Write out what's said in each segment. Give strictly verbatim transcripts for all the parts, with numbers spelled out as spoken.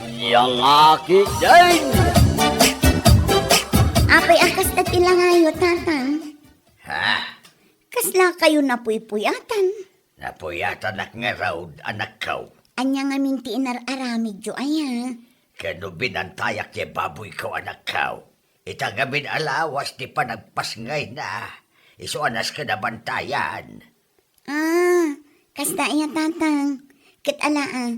Yangaki din! Apay a kasta ti langayo, Tatang? Ha? Kasla kayo napuypuyatan? Napuyatanak ngarud, anakko. Ania ngamin ti inar-aramidyo aya? Ket no binantayak ti baboyko, anakko, ita ngamin a lawas ti panagpasngayna, isu a nasken a bantayan. Ah, kasta aya, Tatang. Ket ala, ah,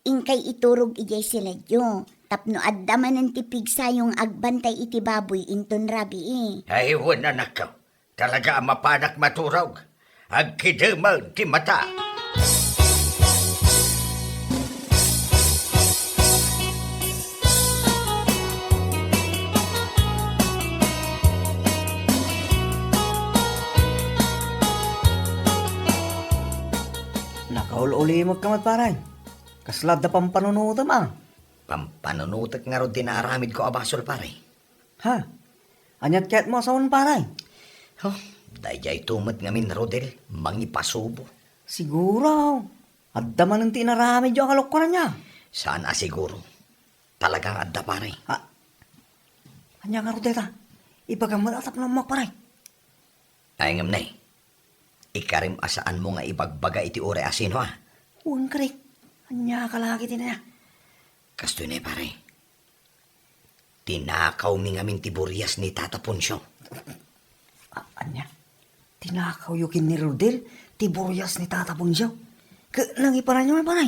inkay iturog idiay siledyo, tapno adda manen ti pigsayo nga agbantay iti baboy inton rabii. Ay, wen, anakko. Talaga a mapanak maturog. Agkidemen ti mata. Nakaul-ulimekka met, pare. Kasla adda pampanunotem, ah. Pampanunotek ngarud ti naaramidko a basol, pare. Ha? Aniat kayatmo a sawen, pare? Oh, daydiay to met ngamin, Rodel, mangipasubo. Siguro. Adda manen ti inaramidyo a kalokuan aya. Saan a siguro. Talagang adda, pare. Ah, ania ngarud dayta? Ibagam met a tapno ammo, pare. Ay, ngem ne, ikarim a saanmo nga ibagbaga iti uray a sino, ah? Wen, kari. Ania ka lagi ti na? Kastoy ne, pare. Tinakawmi ngamin ti burias ni Tata Poncio. A-, ania? Tinakawyo ken ni Rodel ti burias ni Tata Poncio? Ket nangiparanyo, pare?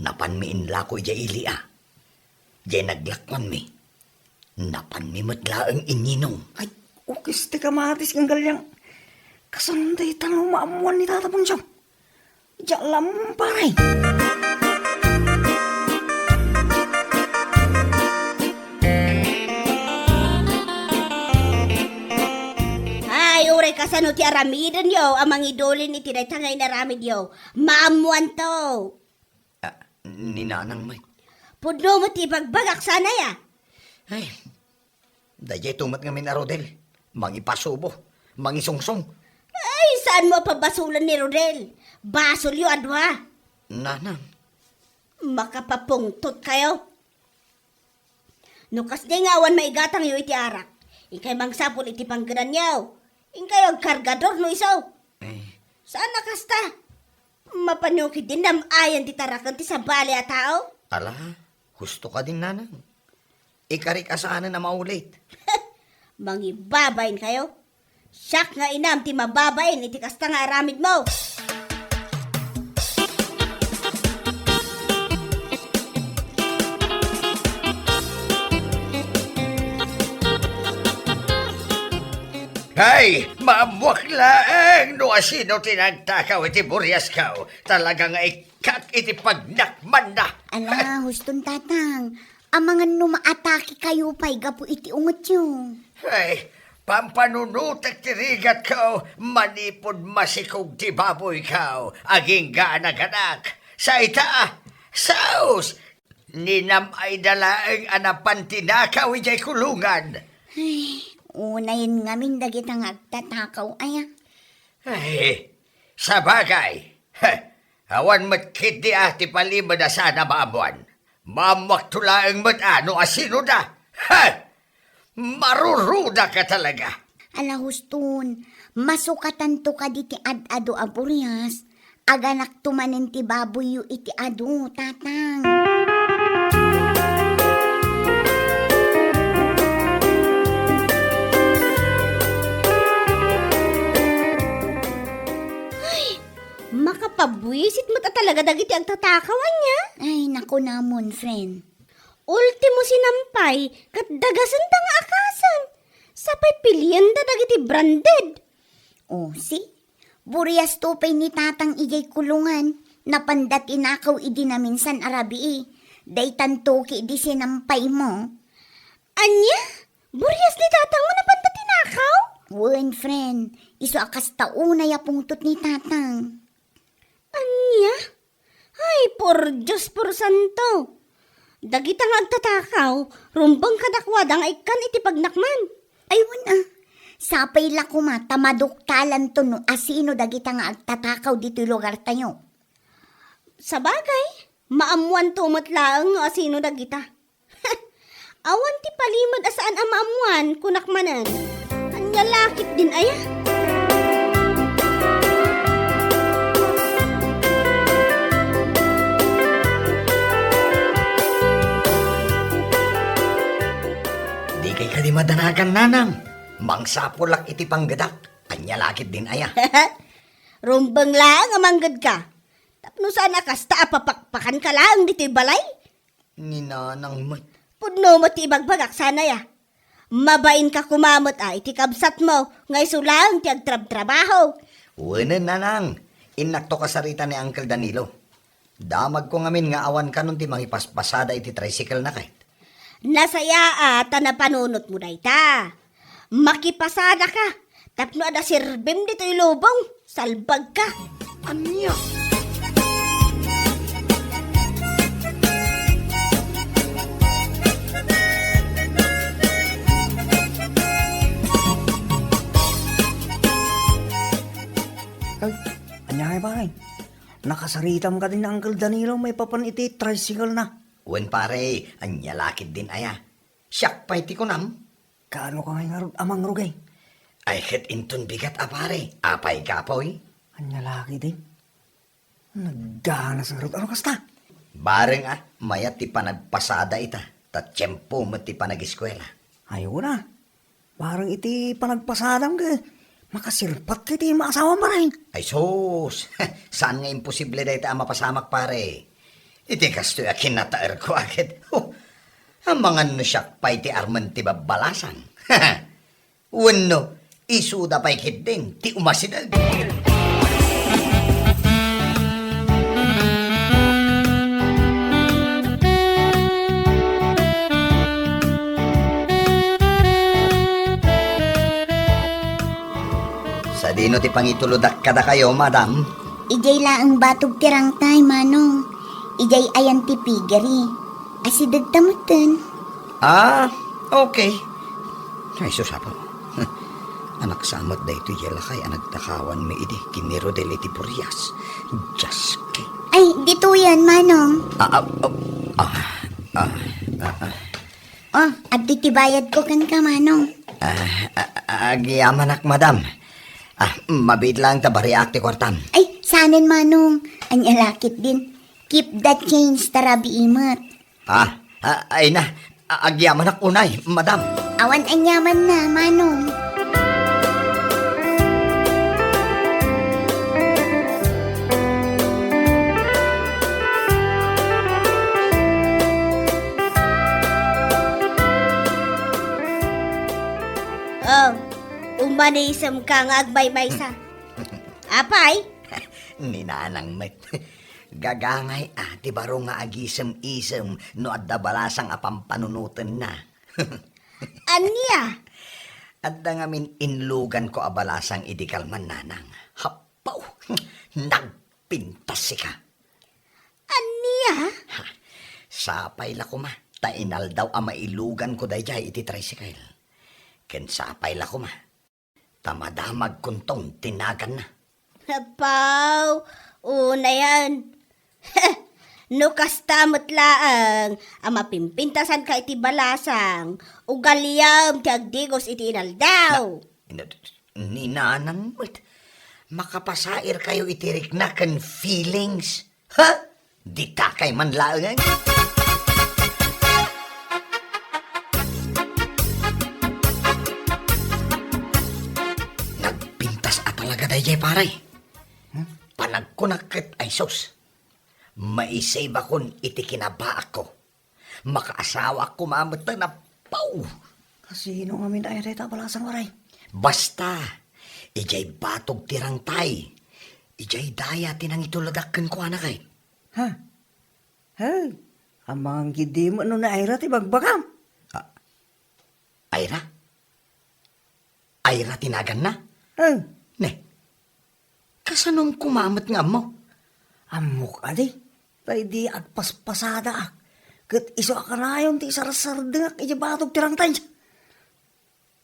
Napanmi inlako idiay ili, a. Diay naglakuanmi, napanmi met laeng inninong. Ay, ukis ti kamatis ken galiang. Kasano dayta no maammoan ni Tata Poncio? Diak la ammo, pare. Ay, uray kasano ti aramidenyo a mangidulin iti dayta nga inaramidyo? Maammoanto. Ah, ni Nanang met. Pudno met ti ibagbagak, saan aya? Ay, daydiay to met ngamin a Rodel. Mangipasubo, mangisungsong. Ay, saanmo a pabasolen ni Rodel? Basolyo a dua. Nanang. Makapapungtotkayo. No kasdi nga awan maigatangyo iti arak, inkay mangsapul iti panggedanyo. Inkayo agkargador no isu. Eh. Saan a kasta? Mapanyo ketdin nam-ayan ti taraken ti sabali a tao? Ala, husto kadin, Nanang. Ikarik a saanen a maulit. Mangibabainkayo. Siak nga inam ti mababain iti kasta nga aramidmo. Hay, maammoak laeng no asino ti nagtakaw iti buriasko. Talaga nga ikkak iti pagnakmanna. Ala, huston, Tatang. Amangan no maatakekayo pay gapu iti ungetyo. Ay, pampanunotek ti rigatko manipud masikog ti baboyko, agingga a naganak. Sa ita, sus! Ninam-ayda laeng a napan tinakaw idiay kulungan. Ay, unayen ngamin dagita nga agtatakaw aya. Ay, sabagay. Heh, awan met ketdi a ti palimed a saan a maammoan. Maammoakto laeng met a no asinoda. Heh! Marurudaka talaga. Ala huston, masukatanto kadi ti ad-adu a burias, aganakto manen ti baboyyo iti adu, Tatang. Ay, makapabuisit met a talaga dagiti agtatakaw, ania? Ay, nakunamon, friend. Ultimo sinampay, ket dagasenda nga akasen. Sapay pilienda dagiti branded. O, si? Buriasto pay ni Tatang idiay kulungan. Napanda tinakaw idi naminsan a rabii. Daytanto ketdi sinampaymo. Ania? Burias ni Tatang mo napanda tinakaw? Wen, friend. Isu a kasta unay a pungtot ni Tatang. Ania? Ay, por Dios, por santo! Dagita nga agtatakaw, rumbeng kadakuada nga ikkan iti pagnakman. Ay, wen a. Sapay la koma ta maduktalanto no asino dagita nga agtatakaw ditoy lugartayo. Sabagay, Maammoanto met laeng no asino dagita. Awan ti palimed a saan a maammoan, kunak manen. Ania la ketdin aya? Dikay kadi madanagan, nanang. Mangsapulak iti panggedak. Ania la ketdin aya? Rumbeng laeng a manggedka. Tapno saan a kasta a papakpakanka laeng ditoy balay? Ni nanang met. Pudno met ti ibagbagak, saan aya? Mabainka koma met a iti kabsatmo nga isu laeng ti agtrabtrabaho. Wen, nanang, innakto kasarita ni Uncle Danilo. Damagko ngamin nga awan kanon ti mangipaspasada iti tricycle na ket. Nasayaat ta napanunotmo dayta. Makipasadaka tapno adda serbim ditoy lubong. Salbagka. Ania? Ay, ania ngay, pare? Nakasaritam kadi ni Uncle Danilo maipapan iti tricycle na. Wen, pare, ania la ketdin aya? Siak pay ti kunam? Kaano ka ngay ngarud a mangrugay? Ay, ket inton bigat a pare. Apay, kapoy? Ania la ketdin? Nagganas ngarud. Ano kasta? Bareng a, mayat ti panagpasada ita, ta tiempo met ti panagiskuela. Ay, wen a. Bareng iti panagpasadam ket makasirpat ka iti maasawam, pare. Ay, sus! Saan nga imposible dayta a mapasamak, pare? Iti kastoy a kinataerko a ket, huh, amangan no siak pay ti armen ti babbalasang. Wenno, isuda pay ketdin ti umasideg. Sadino ti pangituludak kadakayo, madam? Idiay laeng batog ti rangtay, Manong. Idiay ayan ti piggery. Asidegta metten. Ah, okay. Ay, sus, Apo. Anak sa met daytoy a lakay a nagtakawanmi idi ken ni Rodel iti burias. Dios, kay. Ay, ditoyen, Manong. Ah, ah, ah, ah, ah, ah, ah. Oh, adtoy ti bayadko kenka, Manong. Ah, ah, ah, agyamanak, madam. Ah, mabiit laeng ta bariak ti kuartam. Ay, sanen, Manong. Ania la ketdin. Keep the change, ta rabii met. Ah, ah, ay na. Ah, agyamanak unay, madam. Awan aniamanna, Manong. Oh, umanisemka nga agmaymaysa. Apay? Ni nanang met. Gagangay a ti baro nga agisem-isem no adda balasang a pampanunotenna. Ania? Adda ngamin inluganko a balasang idi kalman, nanang. Happaw! Nagpintas sika. Ania? Ha, sapay la koma ta inaldaw a mailuganko daydiay iti tricycle. Ken sapay la koma ta madamagkonton ti naganna. Apaw, unayan. No kasta met laeng a mapimpintasanka iti balasang, ugaliam ti agdigos iti inaldaw. Na, na, ni nanang met, makapasairkayo iti rikna ken feelings. Ha? Ditakay man laeng. Nagpintas a talaga daydiay, pare. Hmm? Panagkunak ket, ay sus, maisibakon iti kinabaakko. Makaasawaak koma met ta napaw. Kasino ngamin aya dayta a balasang, pare? Basta, idiay batog ti rangtay. Idiay daya ti nangituladak kenkuana kay. Ha? Hey, amangan ketdi met no ni Ira ti bagbagam. Ah, Ira? Ira ti naganna? Hey. Ne, kasanom koma met nga ammo? Ammok adi, ta idi agpaspasadaak, ket isu a kanayon ti isarsardengak iti batog ti rangtay.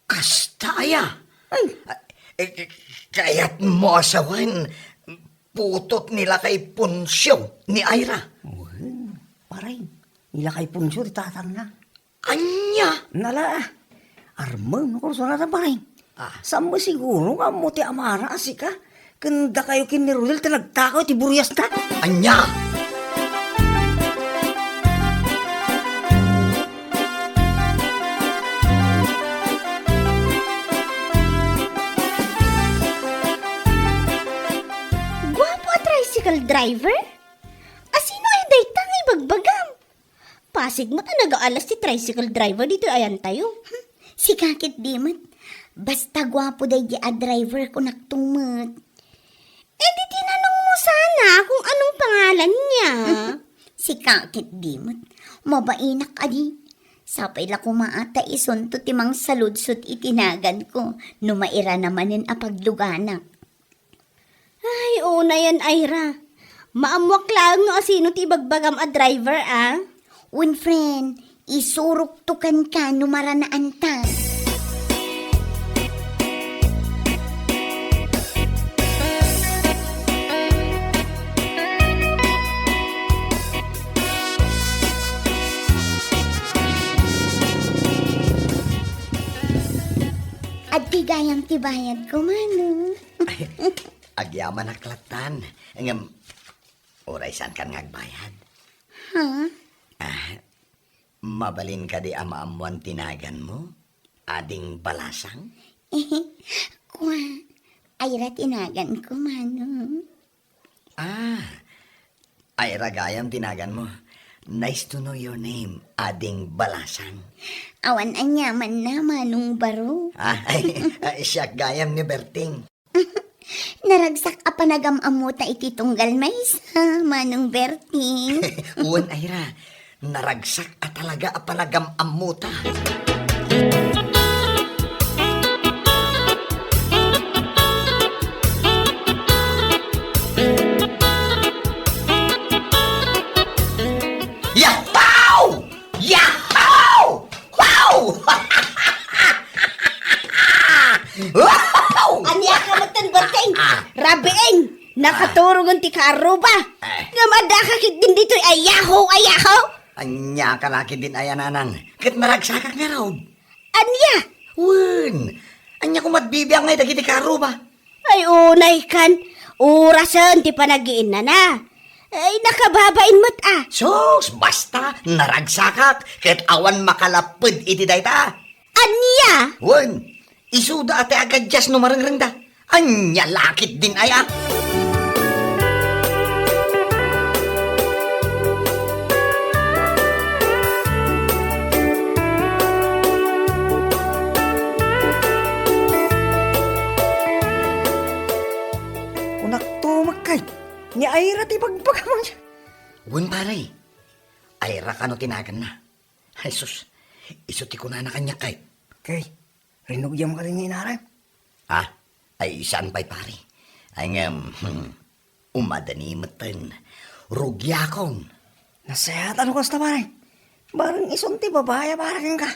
Kasta aya? Ay. Ah, eh, eh, kayatmo a sawen, putot ni lakay Poncio ni Ira. Wen, Ilakay Poncio ti tatangna. Ania? Nala, ah. Armem no kursunada, pare. Ah. Saan mo siguro nga ammo ti amara a sika? Ken dakayo ken ni Rodel ta nagtakaw ti buriasna. Ania? Guapo a tricycle driver? Asino ay dayta nga ibagbagam? Pasig met a nagaalas ti tricycle driver ditoy ayantayo. Sika ketdi met. Basta guapo daydi a driver, kunakto met. Eh, di tinanong mo sana kung anong pangalan niya. Sika ketdi met. Mabainak kadi. Sapay la koma a ta isunto ti mangsaludsod iti naganko no mairana manen a pagluganak. Ay, unayen, Ira. Maammuak laeng no asino ti ibagbagam a driver, a? Wen, friend, isurokto kenka no maranaanta. Adtoy gayam ti bayadko, Manong. Agyamanak lattan. Ngem, uray saankan nga agbayad. Ha? Ah, mabalin kadi a maammuan ti naganmo, Ading Balasang? Kua, Ira ti naganko, Manong. Ah, Ira gayam ti naganmo. Nice to know your name, Ading Balasang. Awan aniamanna, Manong Baro. Ah, ay, ay, siak gayam ni Berting. Naragsak a panagam-ammota iti tunggal maysa, Manong Berting. Wen, Ira, naragsak a talaga a panagam-ammota. Yapaw! Yapaw! Wow! Wow! Ania ka metten, Berting? Ah. Rabiin! Nakaturongen ti kaarruba. Eh. Ngem adda ka ketdin ditoy a yaho, a yaho. Ania ka la ketdin aya, nanang? Ket naragsakak ngarud. Ania? Wen, ania koma ti bibiag ngay dagiti kaarruba? Ay, unay kan, orasen ti panagiinnana. Ay, nakababain met a. Sus, basta, naragsakak, ket awan makalapped iti dayta. Ania? Wen, isuda a ti agadias no marengrengda. Ania la ketdin aya? Kunakto, makkay, ni Ira ti bagbagam. Wen, pare. Ira kano ti naganna. Ay, sus. Isu ti kunana kaniak, kay. Kay, rinugiam kadi nga inaram? Ah, ay, saan pay, pare. Ay, ngem, hmm, umadani metten. Rugiakon. Nasayaat no kasta, pare. Bareng isun ti babai a para kenka.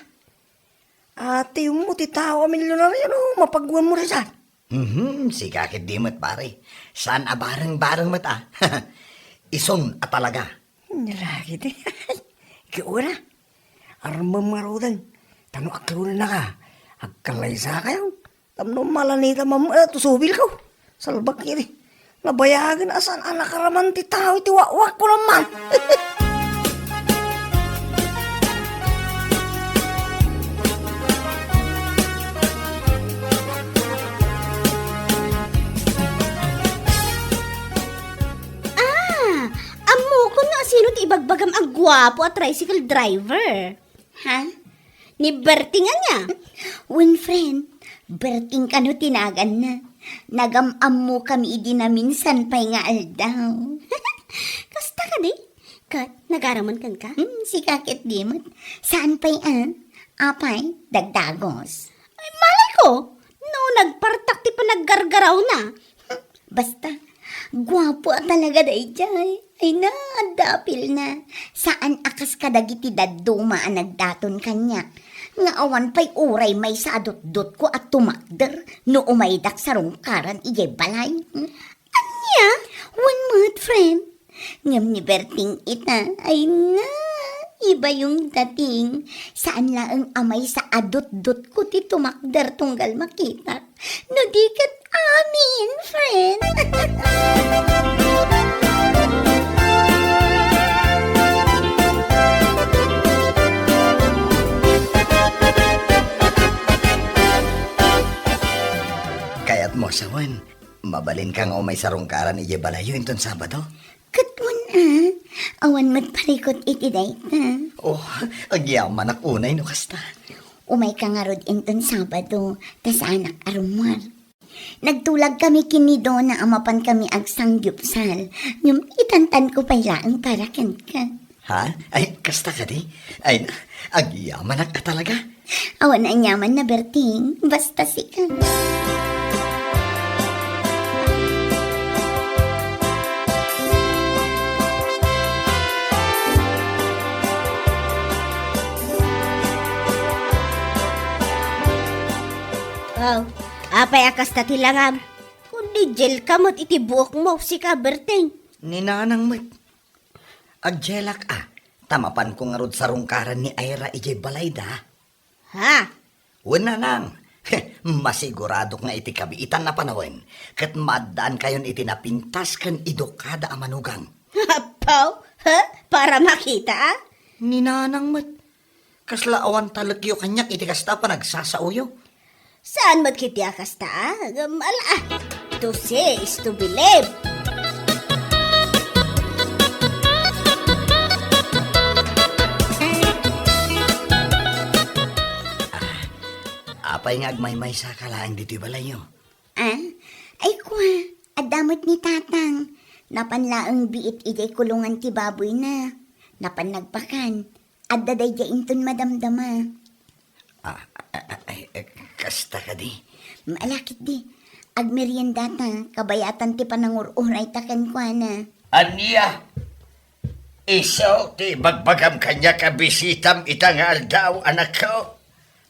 Atayem ti tao a milionario no mapaguanmo dayta. Mhm, sika ketdi met, pare. Saan a bareng-bareng met a. Isun a talaga. Nalagi ti. Ikaw na. Armem ngaruden. Ta no aklonennaka, agkalaysakayon. Tapno malanita mamma, eh, to subil ko. Salbak iti. Nabayagen a saan a nakaraman ti tao iti wakwak ko lamang. Ah, ammokon no asino ti ibagbagam a guapo a tricycle driver. Ha? Ni Berting ania? Wen, friend, Berting kano ti naganna. Nagam-ammokami idi naminsan pay nga aldaw. Kasta kadi? Ket nagaraman kenka? Hmm, sika ketdi met. Saan pay a? Apay, dagdagos. Ay, malay ko, no nagpartak ti panaggargarawna. Basta, guapo a talaga daydiay. Ay na, adda apilna. Saan a kas kadagiti dadduma a nagdaton kaniak. Nga awan pay uray maysa a dutdotko a tumakder no umaydak sarungkaran idiay balay. Hmm? Ania? Wen met, friend. Ngem ni Berting ita, ay na. Ibayong dating, saan laeng a maysa a dutdotko ti tumakder tunggal makitak. No di ket amin, friend. Kayatmo a sawen, mabalinka nga umay sarungkaran idiay balayyo inton Sabado? Ket wen a, awan met parikut iti dayta. Oh, agyamanak unay no kasta. Umayka ngarud inton Sabado, ta saanak a rummuar. Nagtulagkami ken ni Dona a mapankami agsanggiupsal, ngem itantanko pay laeng para kenka. Ha? Ay, kasta kadi? Ay, agyamanak a talaga. Awan aniaman a Berting, basta sika. Aw, apay a kasta ti langam? Kundi gel ka met iti buokmo, sika, Berting. Ni Nanang met. Aggelak a, ta mapanko ngarud sarungkaran ni Ira idiay balayda. Ha? Wen, Nanang. Masiguradok nga iti kabiitan a panawen, ket maaddaankayon iti napintas ken idukada a manugang. Apaw? Ha? Para makita, a? Ni Nanang met. Kasla awan talekyo kaniak iti kasta a panagsasaoyo. Saan met ketdi a kasta, a? Ngem ala, a. To see is to believe. Ah, apay nga agmaymaysaka laeng ditoy balayyo? Ah, ay kua, adda met ni Tatang. Napan laeng biit idiay kulungan ti baboyna. Napan nagpakan. Adda daydiay inton madamdama. Ah, ah, ah, ay, eh, kasta kadi? Ala ketdi. Agmeriendata, kabayatan ti panangur-urayta kenkuana. Ania? Isu ti ibagbagam kaniak a bisitam ita nga aldaw, anakko?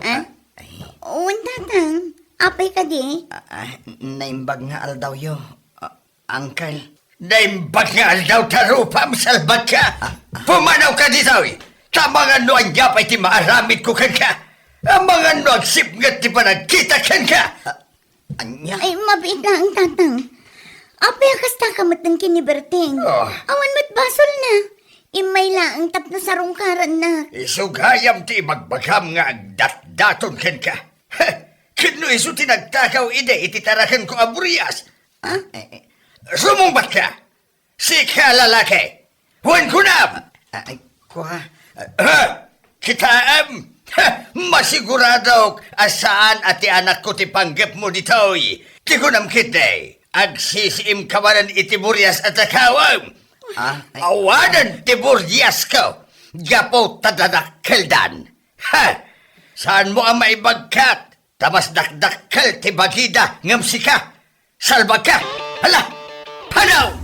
Ah? Ay. Wen, Tatang. Apay kadi? Ah, ah, naimbag nga aldawyo. Ah, Uncle. Naimbag nga aldaw ta rupam, salbagka! Ah, ah. Pumanawka ditoy! Ta amangan no ania pay ti maaramidko kenka! Amangan no agsipnget ti panagkitak kenka! Ah, ania? Ay, mabiit laeng, Tatang. Apay a kastaka met ken ni Berting? Oh. Awan met basolna. Immay laeng tapno sarungkaranna. Isu gayam ti ibagbagam nga agdatdaton kenka. Heh, ket no isu ti nagtakaw idi iti tarakenko a burias. Ah? Eh, eh, sumungbatka! Sika, lalaki! Wen kunam! Ah, ay, kua. Ah, kitaem! Ha! Masiguradok a saan a ti anakko ti panggepmo ditoy. Ti kunam ketdi, agsisiimka manen iti burias a takawem. Ah, ay. Awanen ti buriasko, gapu ta dadakkeldan. Ha! Saanmo a maibagkat, ta mas dakdakkel ti bagida ngem sika. Salbagka! Hala! Panaw!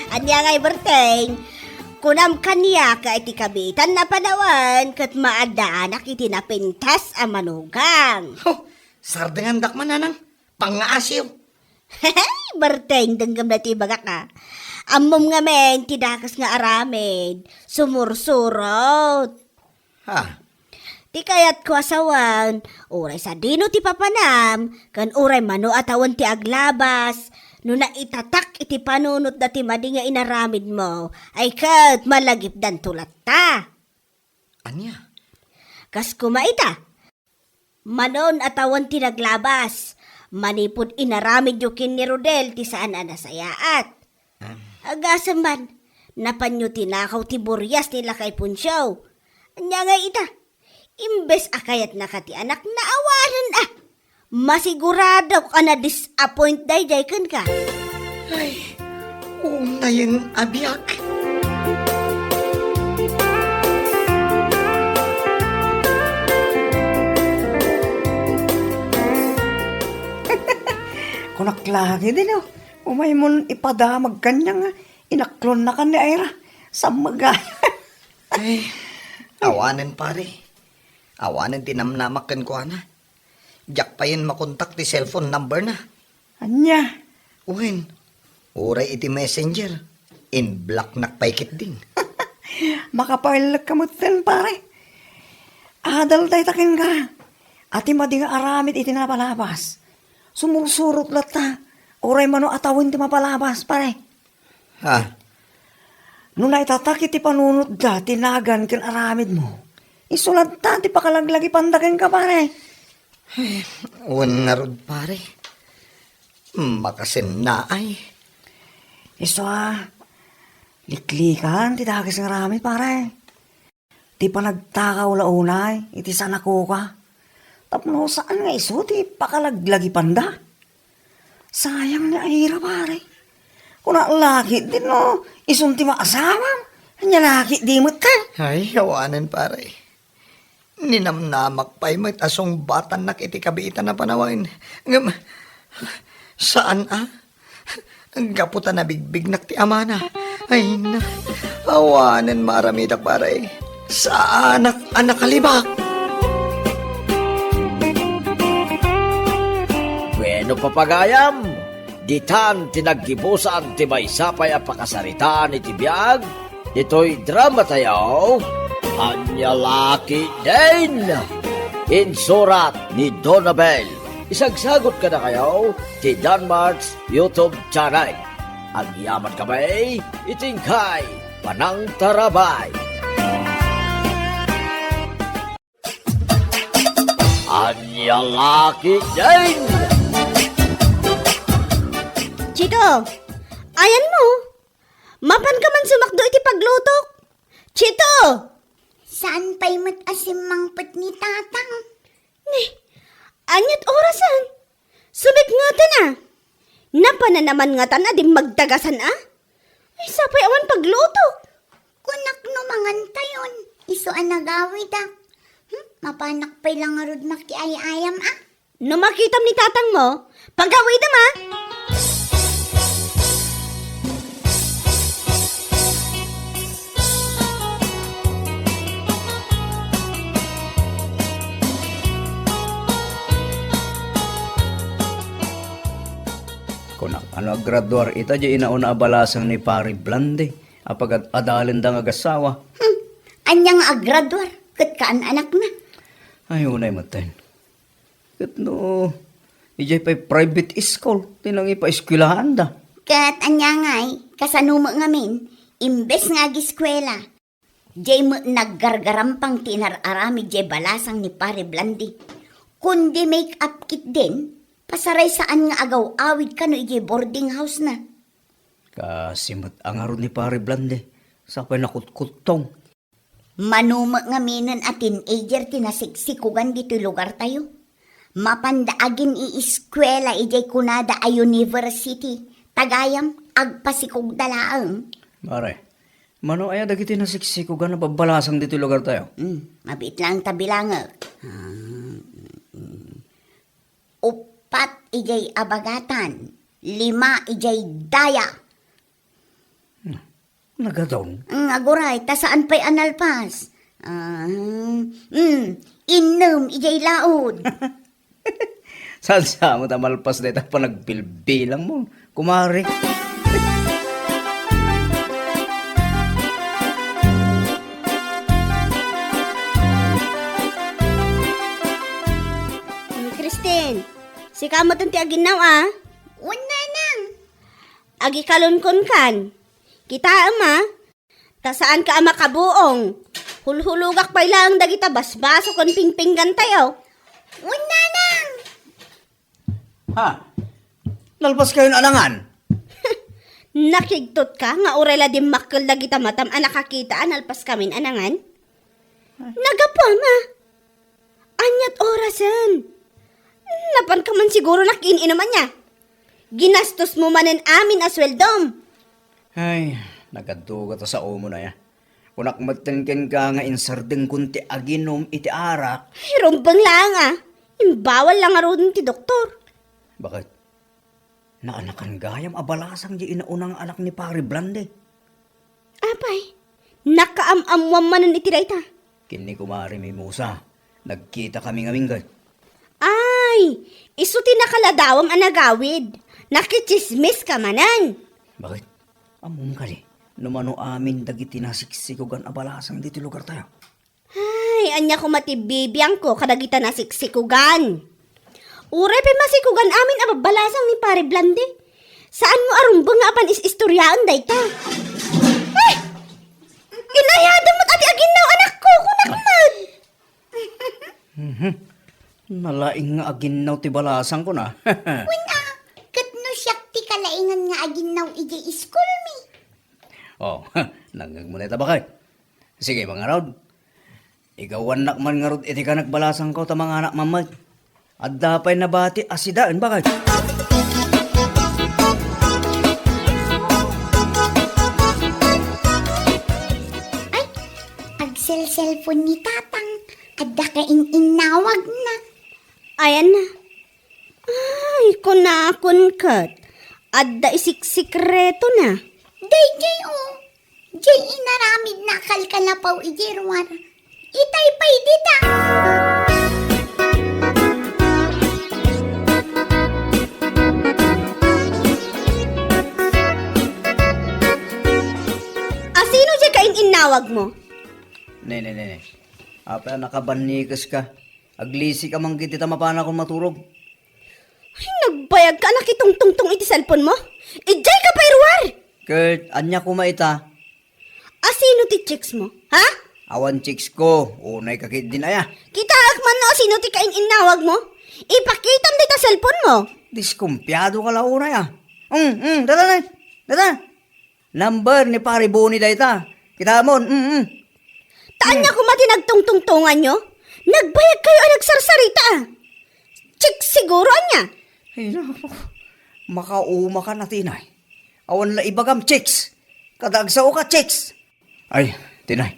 Ania ngay, Berteng? Kunam kaniak a iti kabiitan a panawen ket maaddaanak iti napintas a manugang. Huh, sardengandak man, Nanang. Pangngaasiw. Berteng, denggem daytoy ibagak, a. Ammom ngamin ti dakes nga aramid, sumursurot. Ha? Ti kayatko a sawen, uray sadino ti papanam, ken uray mano a tawen ti aglabas, no naitatak iti panunotda ti madi nga inaramidmo, ay ket malagipdanto latta. Ania? Kas koma ita, manon a tawen ti naglabas, manipud inaramidyo ken ni Rodel ti saan a nasayaat. Em. Agasem man, napanyo tinakaw ti burias ni Lakay Poncio. Ania ngay ita? Imbes a kayatnaka ti anakna, awanen a. Masiguradok a na-disappoint daydiay kenka. Ay, unayen a biag. Kunak la ketdi no, umaymon ipadamag kaniak nga inaklonnakan ni Ira. Sammega. Ay, Awanen, pare. Awanen ti namnamak kenkuana. Diak payen makontak ti cellphone number na. Ania? Wen, uray iti messenger, in-blocknak pay ketdin. Makapaellek ka metten, pare. Adal dayta kenka. Ati madi nga aramid iti napalabas. Sumursurot latta. Uray mano a tawen ti mapalabas, pare. Ha? No naitatak iti panunotda ti nagan ken aramidmo, isu latta ti pakalaglagipanda kenka, pare. Wen ngarud, pare. Makasennaay. Isu a, liklikan ti dakes nga aramid, pare. Ti panagtakaw la unay iti saan a kuka. Tapno saan nga isu ti pakalaglagipanda. Sayang ni Ira, pare. Kuna laketdin no isun ti maasawam. Ania laketdi met ka? Ay, awanen, pare. Ninamnamak pay met a sungbatannak iti kabiitan a panawen. Ngem, saan a? Gapu ta nabigbignak ti amana. Ay, na, awanen maaramidak, pare. Saanak a nakalibak. Bueno, papagayam, ditan ti naggibusan ti maysa pay a pakasaritaan iti biag ditoy drama tayo, Ania Laketdin. Insurat ni Donabel. Isagsagot kadakayo ti Danmart's YouTube channel. Agyaman kami iti inkay panangtarabay. Ania Laketdin. Chito, ayanmo? Mapan ka man sumakdo iti paglutok? Chito! Saan pay met a simmangpet ni Tatang. Ni, aniat orasen? Sumipngetan a. Napana naman ngatan a dimmagdagasan a? Ay, sapay awan paglutok. Kunak no mangantayon, isu a nagawidak. Hmm, mapanak pay la ngarud makiay-ayam a. No makitam ni tatangmo, pagawidem a. Kunak, ano, aggraduar ita diay inauna a balasang ni Pare Blande a pagad-adalenda nga agasawa. Hmm. Ania nga aggraduar? Ket kaan-anakna? Ay, unay metten. Ket no, idiay pay private school ti nangipaeskuelaanda. Ket ania ngay, kasano met ngamin, imbes nga agiskuela, diay met naggargarampang ti inar-aramid diay balasang ni Pare Blandi. Kundi make-up kit din, pasaray saan nga agaw-awid kano idiay boarding house na. Kaasi met a ngarud ni Pare Blandi, sapay nakutkuttong. Mano met ngaminen a teenager ti nasiksikugan ditoy lugartayo. Mapanda agin-iiskuela idiay kunada a university. Tagayam, agpasikugda laeng. Pare, mano aya dagiti nasiksikugan a babbalasang ditoy lugartayo? Hmm, mabiit laeng ta bilangek. Ah, mm, mm. Uppat idiay abagatan, lima idiay daya. Hmm, nagadun. Mm, aguray, ta saan pay a nalpas? Ah, mm, innem idiay laod. Saan sa mo ta malpas dayta panagbilbilang mo, kumare? Mm, Christine, sika met ti aginnaw, a? Wen, nanang. Agikalunkonkan. Kitaem a, ta saanka a makabuong. Hulhulogak pay laeng dagita basbaso ken pingpinggantayo. Wen, nanang! Ha? Nalpaskayon a nangan? Nakigtotka nga uray la dimmakkel dagita matam a nakakita a nalpaskamin a nangan? Nagapuam a. Aniat orasen? Napanka man siguro nakiin-inuman niya. Ginastosmo manen amin a sueldom. Ay, nagadugat a saomo na ya. Kunak metten kenka nga insardengkon ti aginom iti arak. Ay, rumbeng laeng a. Imbawal la ngaruden ti doktor. Bakit? Naanakan gayam a balasang di inauna nga anak ni Pare Blande. Apay, nakaam-ammuam manen iti dayta. Ken ni Kumare Mimosa, nagkitakami ngamin, ket. Ay, isu ti nakaladawam a nagawid. Nakitsismis ka manen. Bakit? Ammom kadi, no mano amin dagiti nasiksikogan a balasang ditoy lugartayo? Ay, ania koma ti bibiangko kadagita nasiksikogan? Uray pay masikogan amin a babbalasang ni Pare Blande. Saanmo a rumbeng nga apan is-istoriaen dayta? Ay! Inayadem met a ti aginnaw, anakko, kunak met. Mhm. Nalaing nga aginnaw ti balasang, kuna. Wen a, ket no siak ti kalaingan nga aginnaw idiay iskolmi. Oh, nangngegmo dayta, bakay. Sige, mangarud. Igawannak man ngarud iti kanak balasangko ta manganak man met. Adda pay nabati a sidaen, bakay. Ay, agselselpon ni Tatang. Adda ka in-innawagna. Ayan na. Ay, kunakon ket. Adda isiksikretona. Daydiay, o. Diay inaramidna a kalkalapaw idiay ruar. Itay pay dita. Asino diay kain-innawagmo? Ne, ne, ne, ne. Apay a nakabannikes ka? Aglisi ka man ketdi ta mapanakon maturog. Ay, nagbayag ka a nakitungtungtong iti cellphone mo? Idiay ka pay ruar! Ket, ania koma ita? Asino ti chicks mo, ha? Awan chicks ko, unay ka ketdin aya. Kitaek man no asino ti kain-innawag mo? Ipakitam dita cellphone mo. Diskumpiado ka la unay, a. Mm, mm, dada na, dada. Number ni Pare Boni dayta. Kitamon, mm, mm. Ta ania koma ti nagtungtungtonganyo? Nagbayag kayo a nagsarsarita, a. Chicks siguro, ania? Ay, naku. Makauma ka na, Tinay. Awan la ibagam, chicks. Kada agsao ka, chicks. Ay, Tinay.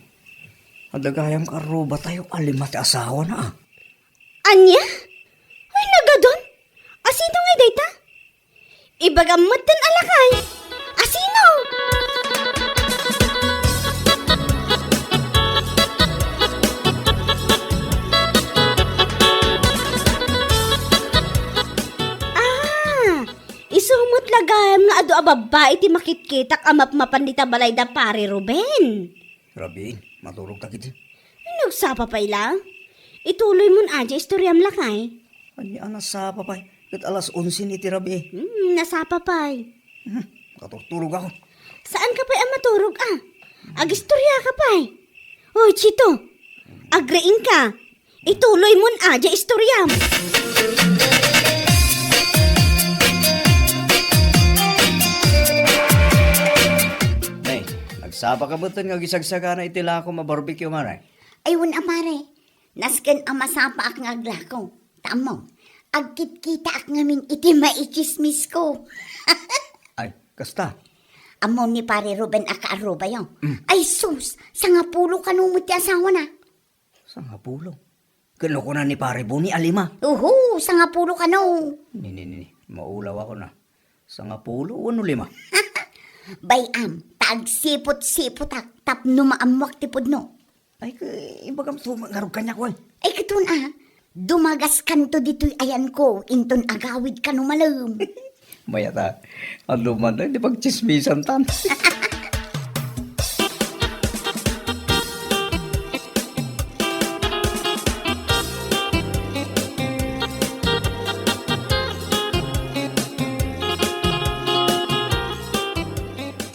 Adda gayam karruba tayo a lima ti asawana, a. Ania? Ay, nagadun? Asino ngay dayta? Ibagam metten a lakay. Asino? Ah, isu met la gayam nga adu a babbai ti makitkitak a mapmapan dita balay da Pare Ruben. Rabiin, maturog ta ketdi. Ay, nagsapa pay la. Ituloy mon a diay istoriam, lakay. Ania a nasapa pay? Ket alas onse ni ti rabii. Hmm, nasapa pay. Hmm, katurturog ako. Saan ka pay a maturog, a? Agistorya ka pay. Oy, Chito, agriing ka. Ituloy mon a diay istoriam. Nay, nagsapa ka metten nga agisagsagana iti lako a barbecue, Mare? Ay, wen a, Pare. Nasken a masapaak nga aglako. Ta ammom, agkitkitaak ngamin iti maitsismisko. Ay, kasta? Ammom ni Pare Ruben a kaarrubayo. Mm. Ay, sus! Sangapulo kano met ti asawana. Sangapulo? Ket no kuna ni Pare Boni a lima? Uhu, sangapulo kano. Ni, ni, ni, maulaw ako na. Sangapulo wenno lima? Bay-am, ta agsipot-sipotak tapno maammoak ti pudno. Ay, ke, ibagam to, ngarud kaniak, wen. Ay, katon a, dumagaskanto ditoy ayanko, inton agawid kano malem. Mayat a, adu man, di pagtsismisan tan.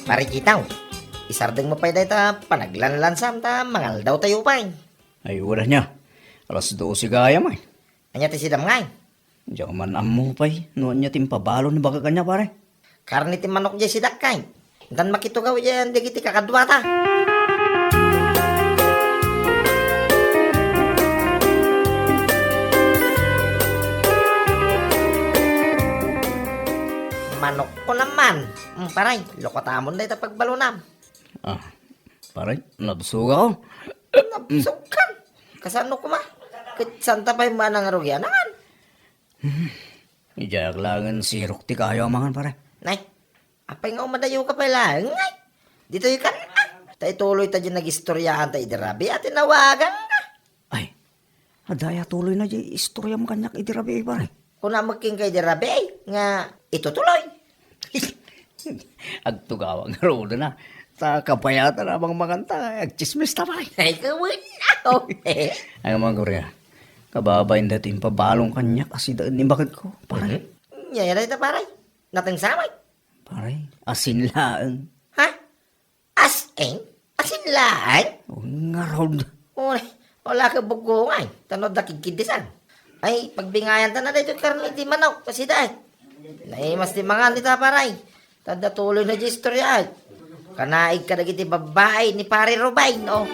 Pare Chito, isardengmo pay dayta panaglanlansam ta mangaldaw tayo pay. Ay, wala niya. Alas dose gayam, ay. Ania ti sidam ngay? Diak man ammo pay no ania ti impabalo ni baga kaniak, pare. Karne ti manok diay sidak, kay. Intan makitugaw diay dagiti kakaduata. Manokko naman. Mm, paray, lukatamon dayta pagbalonam. Ah, pare, nabsog ako. Nabsog ka? Kasano koma? Ket santa pay manangarugian? Idiak laengen sirok ti kayo a mangan, pare. Nay, apay nga umadayo ka pay laeng, ay? Ditoy kan, ah, ta ituloy ta diay nagistoriaan ta idi rabii a tinawagan ka. Adda aya tuloyna diay istoriam kaniak idi rabii, pare? Kunam met kenka idi rabii nga itutuloy. Agtugawak ngaruden a. Ta kabayatan a mangmanganta, agtsismis ta, pare. Ay, kawen ako. Ay, Mangguria. Kababain daytoy impabalom kaniak a sidaen ni baketko, pare. Mhm. Nia dayta, pare? Natengsa met. Pare, asin laeng. Ha? As in? Asin laeng? O, ngarud. Uy, ala ket buggongan. Tano da kigkidisan. Ay, pagbingayanta na daytoy karne ti manok, ta sidaen. Naimas ti mangan dita, pare. Ta adda tuloyna diay istorya, ay. Kanaig kadagiti babbai ni Pare Ruben, o.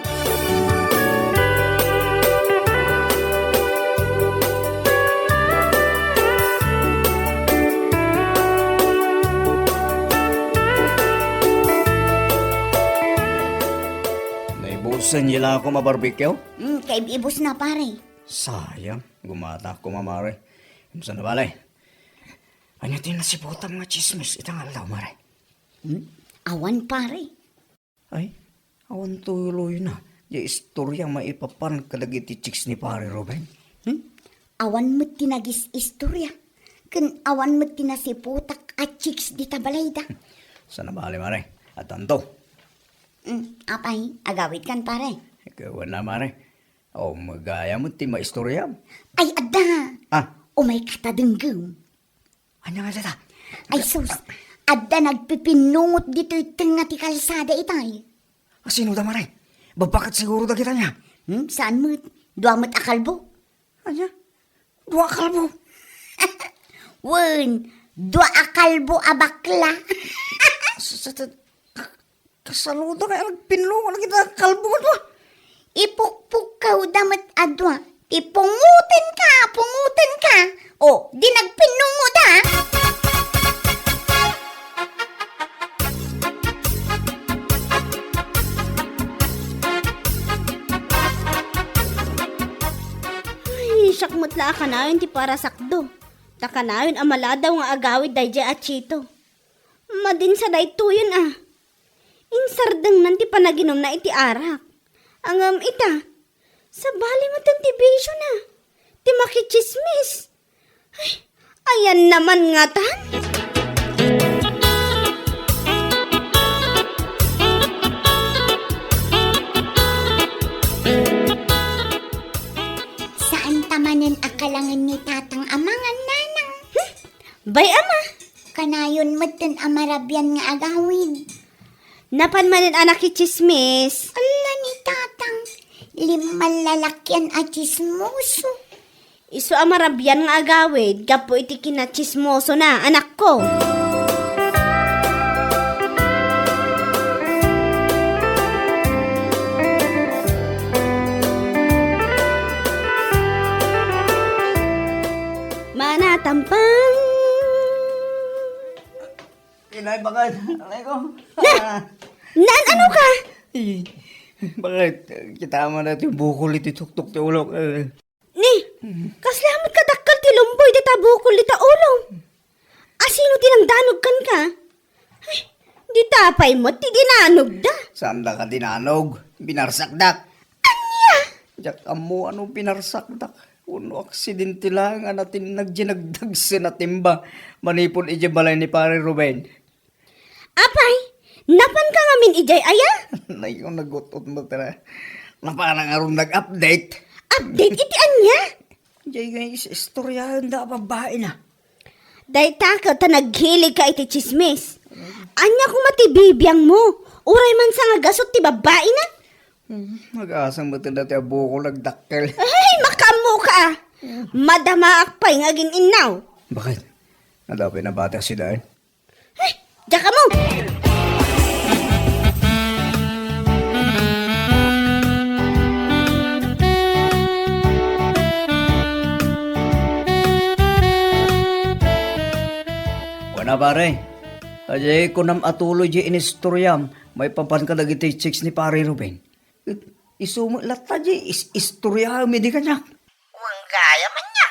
Naibusen ni Lako a barbecue? Hmm, kaib-ibusna, pare. Sayang, gumata koma, mare. Saan a bale? Ania ti nasiputam nga tsismis ita nga aldaw, mare? Hmm? Awan, pare. Ay, awan tuloyna diay istorya maipapan kadagiti chicks ni Pare Ruben? Hmm? Awan met ti nagis-istorya, ken awan met ti nasiputak a chicks dita balayda. Saan a bale, mare. Addanto. Hmm, apay, agawidkan, pare? Wen a, mare. O, magayam met ti maistoriam. Ay, adda! Ah. Umayka ta denggem. Ania nga dayta? Ay, sus! Adda nagpipinnungot ditoy tengnga ti kalsada itay. A, sino da, mare? Babba ket siguro dagita nia? Hmm, saan met? Dua met a kalbo. Ania? Dua a kalbo? Wen, dua a kalbo a bakla. Sa, sa, sa, Kasaluda nga nagpinlungo na kita kalbo nga dua. Ipukpukkawda met a dua. Ti pungotenka, pungotenka. O, di nagpinlungoda. Ay, siak met la a kanayon ti parasakdo. Ta kanayon a maladaw nga agawid daydiay a Chito. Madin sa daytoyen a. Insardengnan ti panaginumna iti arak. Ngem ita, sabali metten ti bisiona, ti makitsismis. Ay, ayanna man ngatan? Saanta manen a kalangen ni Tatang a mangan, Nanang. Hmm? Bay, Ama. Kanayon metten a marabian nga agawid. Napan manen a nakitsismis. Ala ni Tatang, lima lalakian a tsismoso. Isu a marabian nga agawid gapu iti kinatsismosona, anakko. Manatampang. Inay, bakit? Aray ko. Na! Naan-ano ka? Eh, bakit? Kita mo na ito yung bukol ito, tuktok ti ulok. Eh. Ni, kasla met kadakkel ti lumboy dita bukol dita ulo. Asino ti nangdanog kenka? Ay, dita pay met ti dinanogda. Saanda ka dinanog? Binarsakdak. Ania? Diak ammo ano binarsakdak. Wenno aksidente laeng a natinnag diay nagdagsen a timba manipud idiay balay ni Pare Ruben. Apay, napanka ngamin idiay aya? Nay, nagut-ot mo tara. Napana ngarud nag-update. Update iti ania? Diay nga is-, istoryaen da a babbai na. Dayta ket ta naghilig ka iti tsismis. Ania koma ti bibiang mo? Uray man sa nga gasut ti babbai na? Hmm, nag-asang met dati a bukol nagdakkel. Ay, makaammo ka, ah. Madamaak pay nga agin-innaw. Bakit? Adda pay nabati a sidaen? Ay, diak ammo! Kuna, pare, adi kunam a tuloy di inistoriam maipapan kadagiti chicks ni Pare Ruben. Isu met latta di is-, istoriam idi kaniak. Wen gayam ania?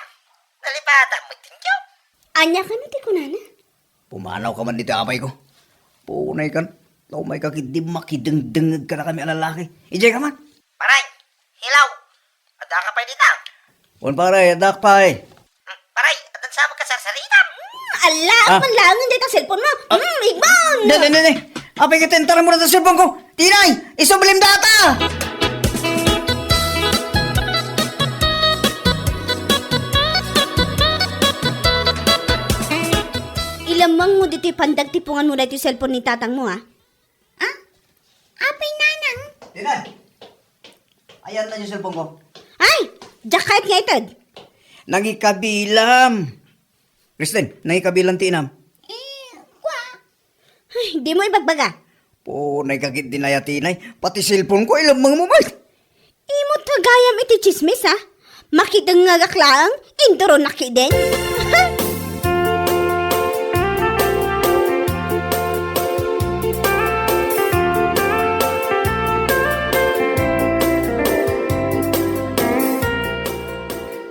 Nalipatan met kenka. Ania kano ti kunana? Pumanaw ka man dita, apay ko. Punay kan, ta umay ka ket di makidengdengngeg kadakami a lalaki. Idiay ka man. Paray, hello. Adda ka pay dita? Wen, pare, adda pay. Paray, adda sa makasarsarita. Hmm, ala, Ah. Ang panlangen dayta cellphone mo. Ah. Hmm, Igbon! Dali, dali, dali. Apay, kitaentaran mo na ta cellphone ko. Tinay, isublim data! Ilemmeng mo ditoy pandagtipungan mo daytoy cellphone ni tatang mo, ha? Ah? Apay, nanang? Tinay, ayan na yung cellphone ko. Ay! Diak kayat nga ited. Nangikabilam. Kristen, nangikabilam ti inam. Eh, kwa? Ay, di mo ibagbaga. Po, nagkakit din aya tinay. Pati cellphone ko, ilamang mo ba? Imo tagayam iti chismis, ha? Makidengngegak laeng, induron nakiden.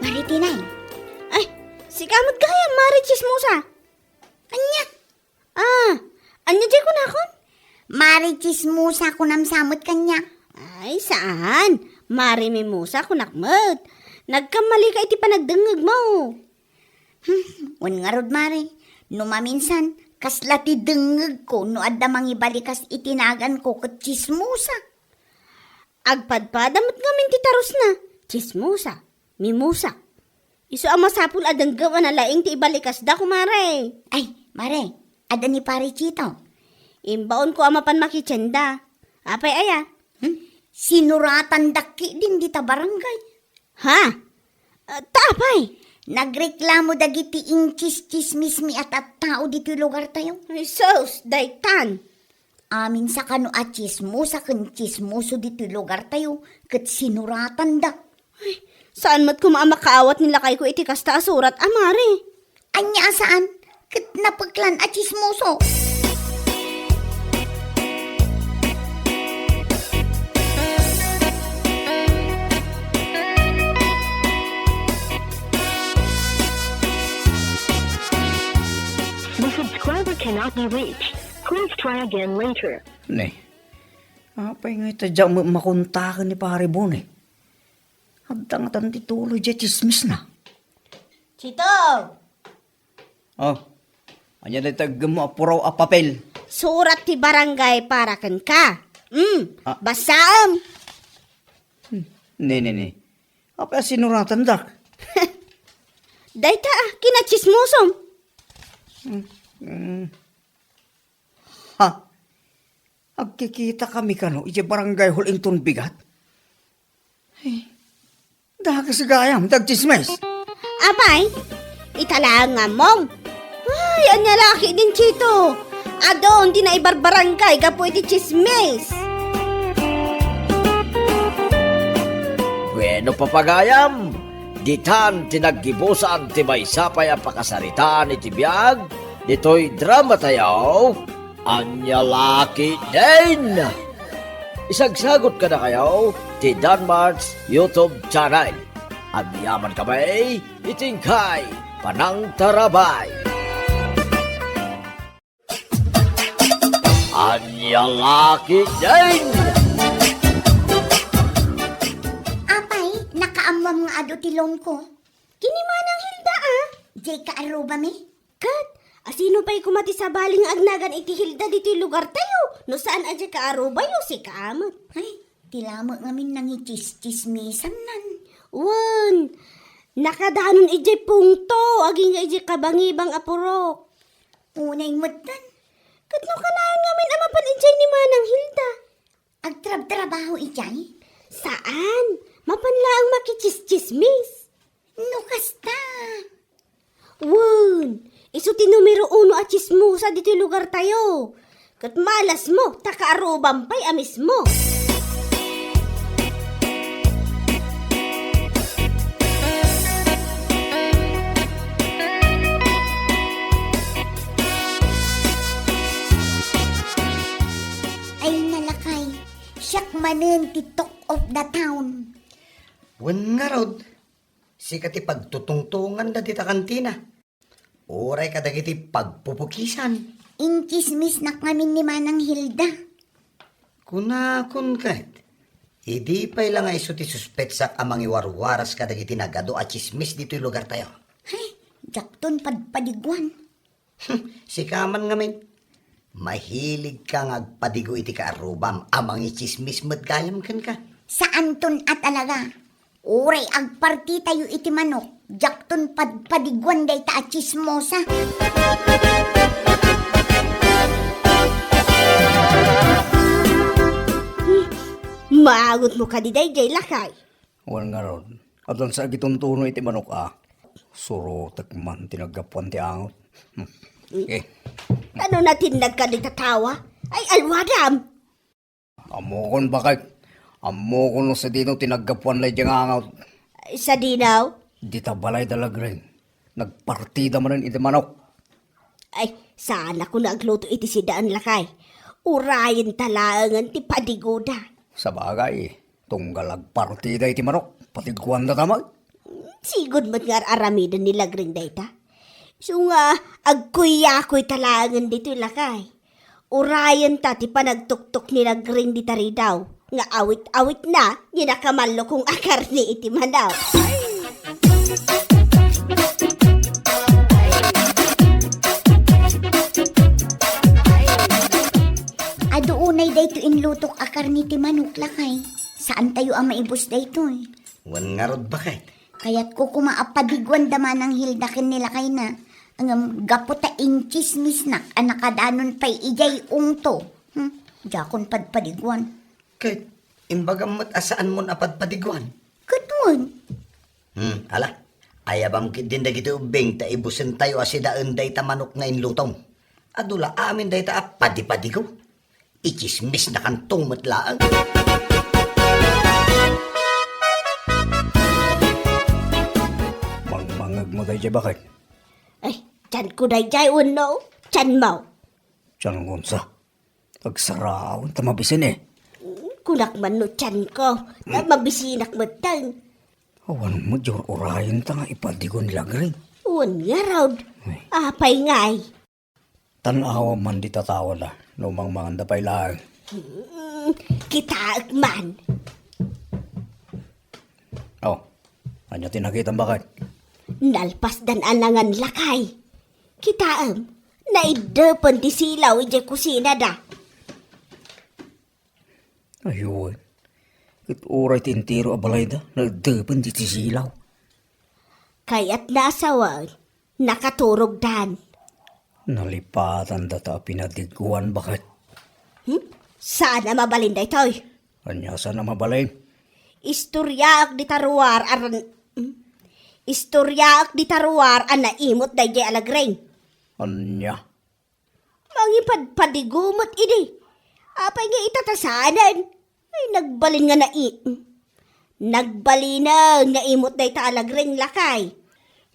Mari tinay. Ay, sika met gayam, Mari Chismosa. Ania? Ah, ania diay kunakon? Mari Chismosa kunam sa met kaniak. Ay, saan. Mari Mimosa kunak met. Nagkammalika iti panagdengngegmo. Hmm, wen ngarud, Mari. No maminsan, kasla ti dengngegko no adda mangibalikas iti naganko ket chismosa. Agpadpada met ngamin ti tarusna. Chismosa. Mimosa. Isu a masapul a denggem a nalaing ti ibalikasda, kumare. Ay, mare, adda ni Pare Chito. Imbaonko a mapan makitienda. Apay aya? Hmm? Sinuratandak ketdin dita barangay. Ha? Ah, ta apay? Nagreklamo dagiti inkis-kismismi a tattao ditoy lugartayo. Ay, sus, daytan. Amin sa kano a chismosa ken chismoso ditoy lugartayo ket sinuratanda. Ay, saan met koma a makaawat ni lakayko iti kasta a surat a mare. Ania a saan? Ket napeklan a chismoso. The subscriber cannot be reached. Please try again later. Ne. Apay nga ita diak met makontaken ni Pare Bone? Adda ngatan ti tuloy diay chismisna. Chito! Oh, ania dayta aggemmo a puraw a papel? Surat ti barangay para kenka. Mm, Ah. Basaem. Hmm, ne, ne, ne. Apay a sinuratandak? Dayta, ah, kinachismosom. Hmm, hmm. Ha? Agkikitakami kano idiay barangay hall inton bigat? Ay, dakes gayam ti agchismis. Apay, ita laeng nga ammom. Ay, ania la ketdin, Chito? Adun ti naibarbarangay gapu iti chismis. Bueno, papagayam, ditan ti naggibusan ti maysa pay a pakasaritaan iti biag ditoy dramatayo. Ania la ketdin? Isagsagut kadakayo ti Danmart's YouTube channel. Agyamankami iti inkay panangtarabay. Ania la ketdin? Apay, nakaammom nga adu ti loan ko? Ken ni Manang Hilda, a? Diay kaarrubami? Ket, asino pay koma ti sabali nga agnagan iti Hilda ditoy lugartayo? No saan a diay kaarubayo, sika met. Ay, ti lamet ngamin nangichischismisannan. Wen, nakadanon idiay pungto, agingga idiay kabangibang a purok. Unay metten. Ket no kanayon ngamin a mapan idiay ni Manang Hilda? Agtrabtrabaho idiay? Saan. Mapan laeng makichischismis. No kasta. Wen, isu ti numero uno a chismosa ditoy lugartayo. Ket malasmo, ta kaarrubam pay a mismo. Ay, nalakay, siak manen ti talk of the town. Wen ngarud, sika ti pagtutungtunganda dita kantina. Uray kadagiti pagpupukisan. Inchismisnak ngamin ni Manang Hilda. Kunakon ket, Idi pay la nga isu ti suspetsak a mangiwarwaras kadagiti nagadu a tsismis ditoy lugartayo. Hay, diakton padpadiguan. Sika man ngamin. Mahilig ka nga agpadigo iti kaarrubam a mangitsismis met gayam kenka. Saanton a talaga. Uray agpartitayo iti manok, diakton padpadiguan dayta a tsismosa. Hmm, maangotmo kadi daydiay, lakay? Wen ngarud, addan sa agituntuno iti manok a. Surotek man ti naggapuan ti angot. Hmm. Eh. Ano na tinnag ka dita tawa? Ay, alwadam! Ammokon, baket. Ammokon no sadino ti naggapuan daydiay nga angot. Sadino? Dita balay da Lagring. Nagpartida manen iti manok. Ay, saan a kuna agluto iti sidaen, lakay. Urayen ta laengen ti padigoda. Sabagay, tunggal agpartida iti manok, patiguanda ta met. Sigud met nga ar-aramiden ni Lagring dayta. Isu nga agkuyakuy ta laengen ditoy, lakay. Urayen ta ti panagtuktok ni Lagring dita ridaw nga awit-awitna ni nakamallokong a karne iti manok. Adu unay daytoy inlutok a karne ti manok, lakay. Saantayo a maibus daytoy. Wen ngarud, baket. Kayatko koma a padiguan da Manang Hilda ken ni lakayna. Ngem gapu ta intsismisnak a nakadanon pay idiay ungto. Hmm, diakon padpadiguan. Ket imbagam met a saanmon a padpadiguan? Ket wen. Hmm, ala. Ayabam ketdin dagiti ubbing ta ibusentayo a sidaen dayta manok nga inlutom. Adu la amin dayta a padipadigo. Itsismisnakanto met laeng. Mangmangegmo daydiay, baket? Ay, tianko daydiay wenno tianmo? Tianko unsa? Agsaraon ta mabisin, eh. Kunak man no tianko, ta mabisinak metten. Awan met diay ur-urayen ta nga ipadigo ni Lagring. Wen ngarud. Ay. Apay ngay? Tan-awam man dita tawa da, no mangmanganda pay laeng. Hmm, kitaek man. Oh, ania ti nakitam, baket? Nalpasdan a nangan, lakay. Kitaem, naiddepen ti silaw idiay kusinada. Aywan. Ket uray ti entero a balayda, naiddepen ti silaw. Kayatna a sawen, nakaturogdan. Nalipatandata a pinadiguan, baket. Hmm? Saan a mabalin daytoy? Ania saan a mabalin? Istoriaek dita ruar a ran-, hmm? Istoriaek dita ruar a naimot daydiay a Lagring. Ania? Mangipadpadigo met idi. Apay nga itatasanen? Ay, nagbalin nga nai-, nagbalinen nga imot dayta a Lagring, lakay.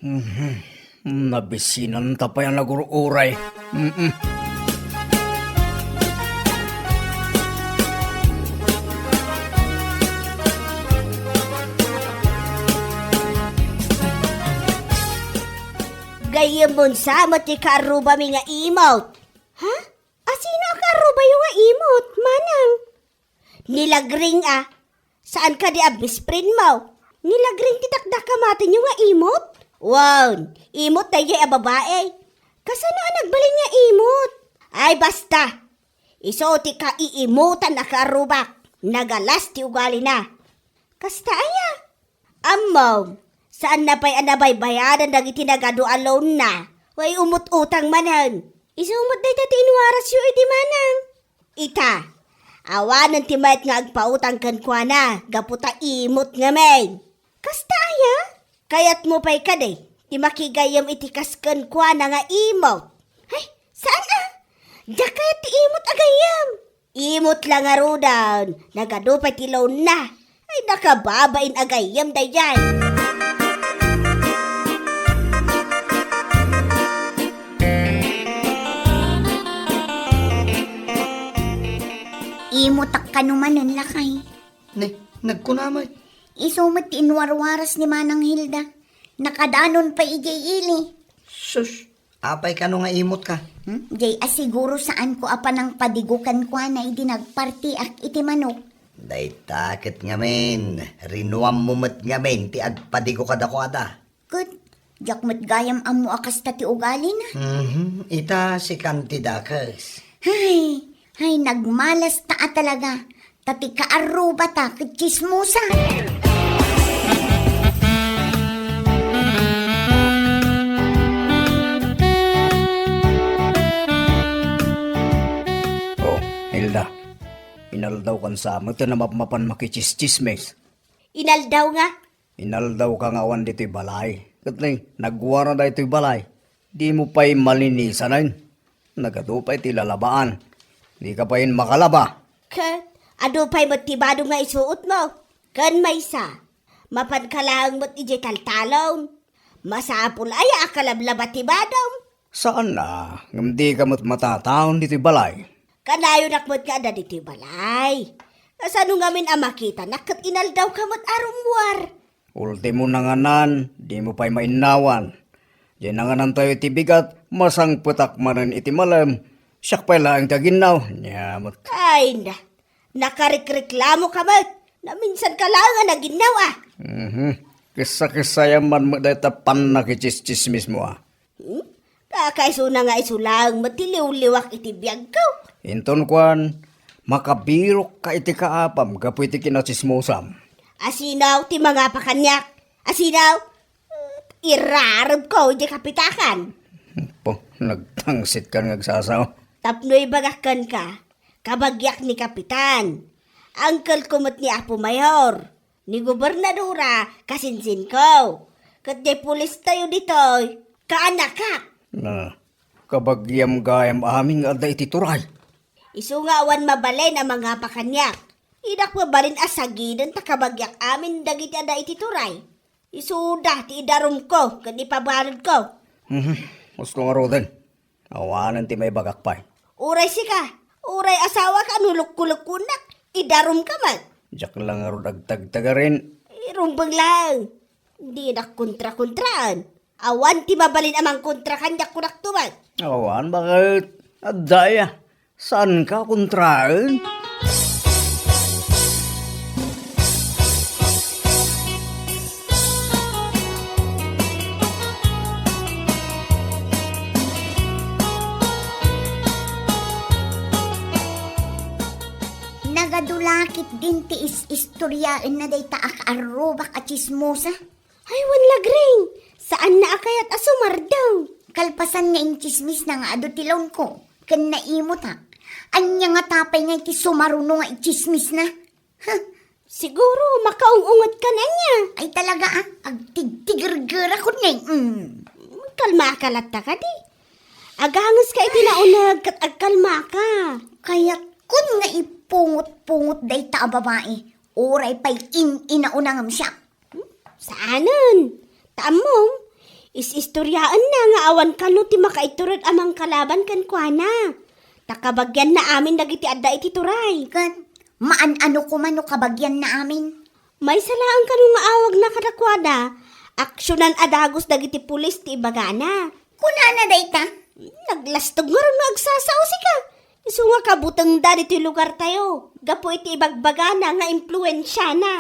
Mhm. Nabisinanta pay a nagur-uray. Mm-mm. Gayyemon sa met ti kaarrubami nga imot. Ha? Asino a kaarrubayo nga imot, manang? Ni Lagring a. Saan kadi a best friend mo? Ni Lagring ti dakdakamatenyo nga imot? Wen, imot daydiay a babai. Kasano a nagbalin nga imot? Ay, basta. Isu ti kaiimutan a kaarrubak. Nagalas ti ugalina. Kasta aya? Ammom, saanna pay a nabaybayadan dagiti nagadu a loan-na. Way umut-utang manen. Isu met dayta ti inwarasyo iti manang. Ita, awanen ti mayat nga agpautang kenkuana gapu ta imot ngamin. Kasta aya? Kayatmo pay kadi ti makigayyem iti kas kenkuana nga imot? Ay, saan a? Diak kayat ti imot a gayyem. Imot la ngaruden, nagadu pay ti loan-na. Ay, nakababain a gayyem daydiay. Imotak kano manen, lakay. Ne, nagkuna met. Isu met ti inwarwaras ni Manang Hilda. Nakadanon pay idiay ili. Sus, apay kano nga imot ka? Hmm? Jay, a siguro saanko a panangpadigo kenkuana idi nagpartiak iti manok. Dayta ket ngamin, rinuammo met ngamin ti agpadigo kadakuada. Ket, diak met gayam ammo a kasta ti ugalina. Mhm, ita sikan ti dakes. Hay, hay, nagmalas ta a talaga. Ta ti kaarrubata ket tsismosa. Oh, Hilda. Inaldawkan sa met ti namapmapan makitsistsismis. Inaldaw nga? Inaldawka nga awan ditoy balay. Ket ni, nagwana daytoy balay. Dimo pay malinisanen. Nagadu pay ti lalabaan. Dika pay makalaba. Ket, adu pay met ti badom nga isuotmo. Ken maysa, mapanka laeng met idiay taltalon. Masapul aya a kalablaba ti badom? Saan a, ngem dika met matataon ditoy balay. Kanayonak met nga adda ditoy balay. Kasano ngamin a makitanak ket inaldawka met a rummuar? Ultimo nanganan, dimo pay mainnawan. Diay nanganantayo iti bigat, masangpetak manen iti malem. Siak pay laeng ti aginnaw, nia met. Ay na, nakarikreklamoka met. Naminsanka laeng a naginnaw a. Mhm. Kissa-kissayam man met dayta pannakitsistsismismo a. Hmm? Kakaisuna nga isu laeng met ti liwliwak iti biagko. Inton kuan, makabirokka iti kaapam gapu iti kinatsismosam. Asino ti mangapa kaniak? Asino? Irarebko idiay kapitakan. Po, nagtangsitkan nga agsasao. Tapno ibagak kenka, kabagiak ni Kapitan. Angkelko met ni Apo Mayor. Ni gobernadora, kasinsinko. Ket diay pulistayo ditoy, kaanakak. Na, kabagiam gayam amin nga adda iti turay. Isu nga awan mabalin a mangapa kaniak. Dinak mabalin a sagiden ta kabagiak amin dagiti adda iti turay. Isuda ti idarumko ken ipabaludko. Mhm, husto ngaruden. Awanen ti maibagak pay. Uray sika, uray asawaka no lukkolukkonak, idarumka met. Diak la ngarud agtagtagarin. Irumbeng laeng. Dinak kontrakontraan. Awan ti mabalin a mangkontra kaniak kunakto met. Awan, baket? Adda aya. Saanka kontraen? Nagadu la ketdin ti is-istoriaenna dayta a kaarrubak a tsismosa. Ay, wen lagring, saanna a kayat a sumardo. Kalpasan nga intsismisna nga adu ti lawnko, ken naimutak. Ania ngata pay nga iti sumaruno nga itsismisna? Huh. Siguro, makaung-unget ka na niya. Ay, talaga, ah. Agtigtigergerakon ngay. Mm. Kalmaka latta kadi. Agangeska iti nauneg ket agkalmaka. Kayatkon nga ipungot-pungot dayta a babai. Uray pay in-inauna ngem siak. Hmm? Saanen. Ta ammom, is-istoriaenna nga awan kano ti makaitured a mangkalaban kenkuana. Ta kabagianna amin dagiti adda iti turay. Ket maan-ano koma no kabagianna amin? Maysa laeng kano nga awagna kadakuada, aksionan a dagus dagiti pulis ti ibagana. Kunana dayta? Naglastog ngarud no agsasao sika. Isu nga kabutengda ditoy lugartayo, gapu iti ibagbagana nga impluensiana.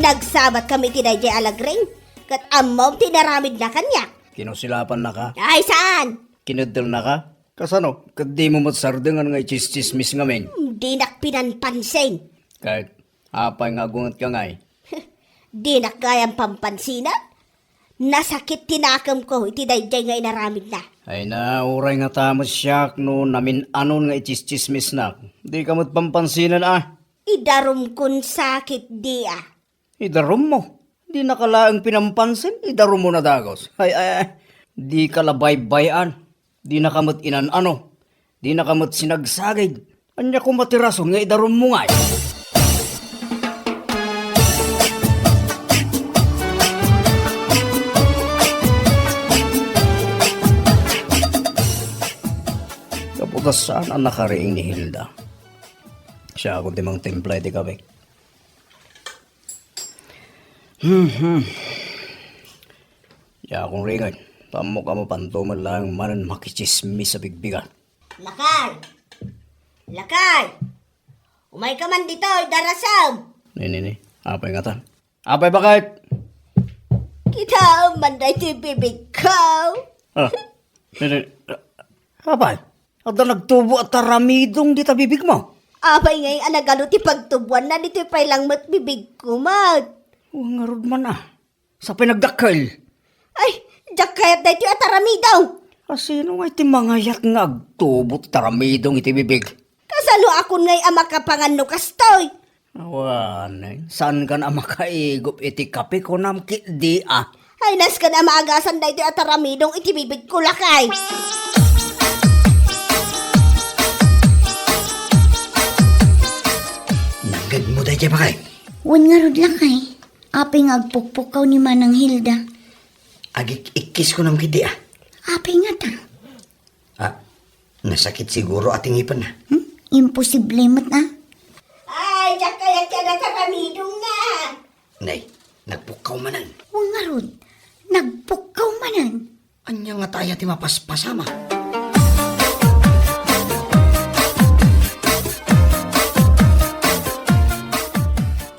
Nagsabat kami iti daydiay a lagring, ket ammom ti inaramidna kaniak. Kinusilapannaka? Ay, saan? Kineddelnaka? Kasano? Ket dimo met sardengan nga itsistsismis ngamin? Hmm, dinak pinanpansin. Ket apay nga agungetka ngay? Dinak gayam pampansinan? Nasakit ti nakemko iti daydiay nga inaramidna. Ay na, uray ngata met siak no namin-anon nga itsistsismisnak. Dika met pampansinan a. Idarumkon sakit di a. Idarummo? Dinaka laeng pinampansin, idarummo na dagus. Ay, ay, ay. Dika la baybay-an. Dinaka met inan-ano. Dinaka met sinagsagid. Ania koma ti rason nga idarummo ngay? Gapu ta saan a nakariing ni Hilda. Siakon ti mangtimpla iti kape. Mhm. Diakon ringen. Ammok a mapanto met laeng manen makitsismis a bigbigat. Lakay! Lakay! Umayka man ditoy, darasem! Ni, ni, ni. Apay ngatan? Apay, baket? Kitaem man daytoy bibigko. Ah, ni, ni. Apay? Adda nagtubo a taramidong dita bibigmo? Apay ngay a nagadu ti pagtubuanna ditoy pay lang met bibigko met? Wen ngarud man a. Sapay nagdakkel. Ay, diak kayat daytoy a taramidong. A, sino ngay ti mangayat nga agtubo ti taramidong iti bibig? Kasano akon ngay a makapangan no kastoy? Awan, eh. Saankan a makaigup iti kape, kunam ketdi a. Ay, nasken a maagasan daytoy a taramidong iti bibigko, lakay. Nangngegmo daydiay, baket? Wen ngarud, lakay. Apay nga agpukpukkaw ni Manang Hilda? Agik-ikkis kunam ketdi a. Apay ngata? Ah, nasakit siguro a ti ngipenna. Hmm? Imposible met a. Ay, diak kayat ti adda taramidongna. Nay, nagpukkaw manen. Wen ngarud, nagpukkaw manen. Ania ngata aya ti mapaspasama?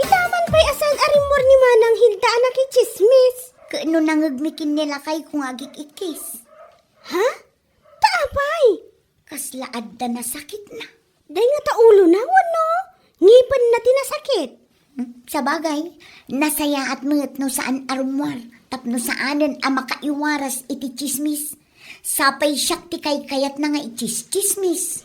Ita man pay a saan a rimmuar ni Manang Hilda a nakitsismis. Ket no nangngegmi ken ni lakayko nga agik-ikkis. Ha? Ta apay? Kasla adda nasakitna. Dayta ulona wenno ngipenna ti nasakit? Hmm, sabagay, nasayaat met no saan a rummuar tapno saanen a makaiwaras iti tsismis. Sapay siak ti kaykayatna nga itsistsismis.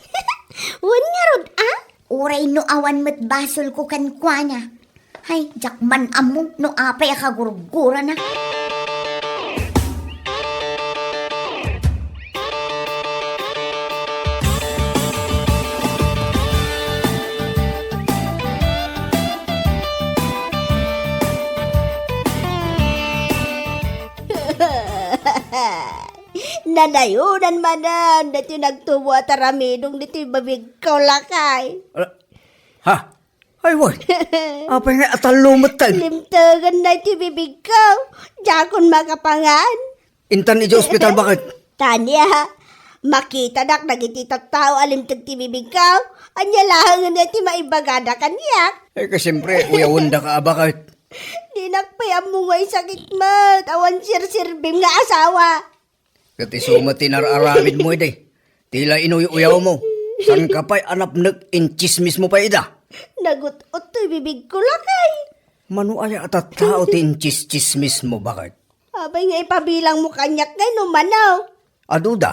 Wen ngarud a? Uray no awan met basolko kenkuana. Hay, diak man ammo no apay a kagurgurana. Nadayonan manen daytoy nagtubo a taramidong ditoy bibigko, lakay. Ah, ha? Ay, wen. Apay nga atallo met tayo? Limtegenna iti bibigko. Diakon makapangan. Intan iti ospital, baket? Tania, makitadak dagiti tattao a limteg ti bibigko. Ania laengen ti maibagada kaniak? Eh, ka, siyempre, uyawendaka a, baket? Dinak pay ammo nga isakit met. Awan sirsirbim nga asawa. Ket isu met ti nar-aramidmo idi. Ti la inuy-uyawmo. Saanka pay a napnek, intsismismo pay ida. Nagut-ot toy bibigko, lakay. Mano aya a tattao ti intsistsismismo, baket? Apay nga ipabilangmo kaniak ngay no mano? Aduda.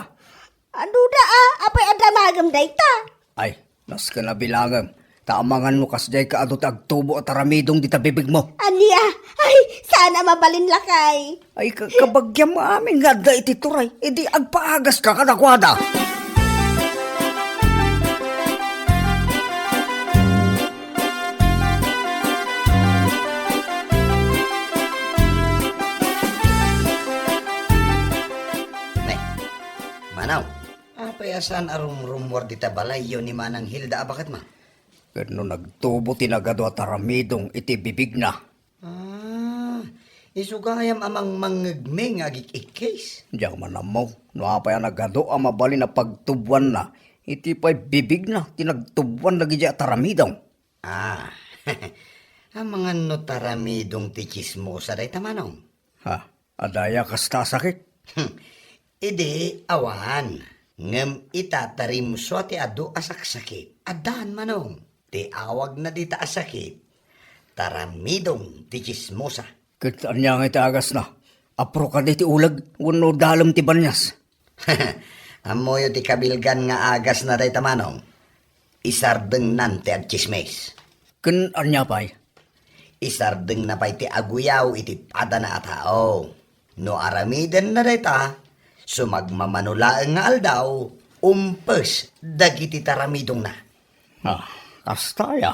Aduda a, apay a damagem dayta? Ay, nasken a bilangem, ta amangan no kasdiay ka adu ti agtubo a taramidong dita bibigmo. Ania? Ay, saan a mabalin, lakay. Ay, ka-, kabagiam amin nga adda iti turay, idi agpaagaska kadakuada. Ne, Manaw, apay a saan a rumrummuar dita balayyo ni Manang Hilda a baket man? Ket no nagtubo ti nagadu a taramidong iti bibigna. Ah, isu gayam a mangmangngegmi nga agik-ikkis. Diak man ammo no apay a nagadu a mabalin a pagtubuanna iti pay bibigna ti nagtubuan dagiti a taramidong. Ah, amangan no taramidong ti tsismosa dayta, Manong. Ha? Adda aya kasta a sakit? Hmm. Idi awan, ngem ita ta rimsua ti adu a saksakit. Addaan, Manong, ti awagna dita a sakit, taramidong ti tsismosa. Ket ania nga iti agasna? Apro kadi ti uleg wenno dalem ti banias? Ammoyo ti kabilgan nga agasna dayta, Manong. Isardengnan ti agtsismis. Ken ania pay? Isardengna pay ti aguyaw iti padana a tao. No aramidenna dayta, sumagmamano laeng nga aldaw, umpes dagiti taramidongna. Ah, kasta aya?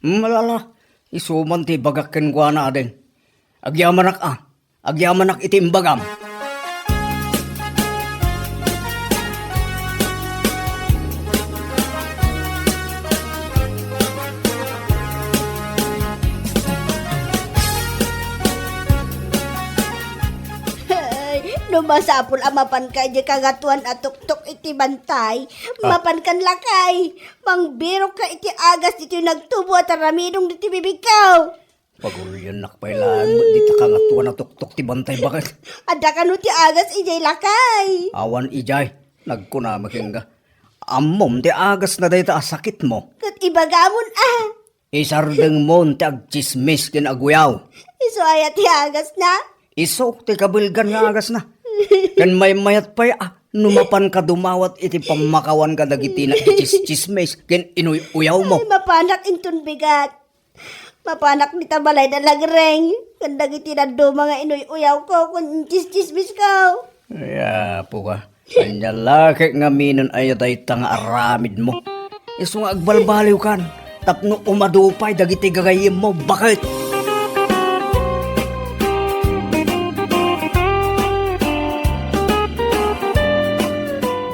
Malala, isu man ti ibagak kenkuana, ading. Agyamanak a, agyamanak iti imbagam. No masapul a mapanka idiay kangatoan a tuktok iti bantay, Ah. mapankan lakay. Mangbirokka iti agas ditoy nagtubo a taramidong ditoy bibigko. Paguliannak pay laeng met dita kangatoan a tuktok ti bantay, baket. Adda kano ti agas idiay lakay? Awan idiay. Nagkunami kenka. Ammom ti agasna dayta a sakitmo. Ket ibagamon a. Isardengmon ti agtsismis ken aguyaw. Isu aya ti agasna? Isu ti kabelgan nga agasna. Ken maymayat pay a no mapanka dumawat iti pammakawan kadagiti nagtsismis ken inuy-uyawmo. Ay, mapanak inton bigat. Mapanak dita balay da lagreng ken dagiti dadduma nga inuy-uyawko ken intsismismisko. Ay, apo ka. Ania la ket ngamin aya dayta nga aramidmo? Isu nga agbalbaliwkan tapno umadu pay dagiti gagayyemmo, baket!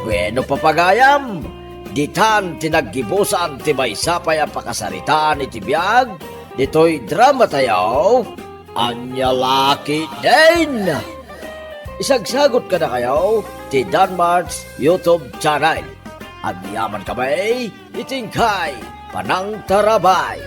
Bueno, papagayam, ditan ti naggibusan ti maysa pay a pakasaritaan iti biag ditoy dramatayo. Ania la ketdin? Isagsagot kadakayo ti Danmart's YouTube channel. Agyaman kami iti inkay panangtarabay.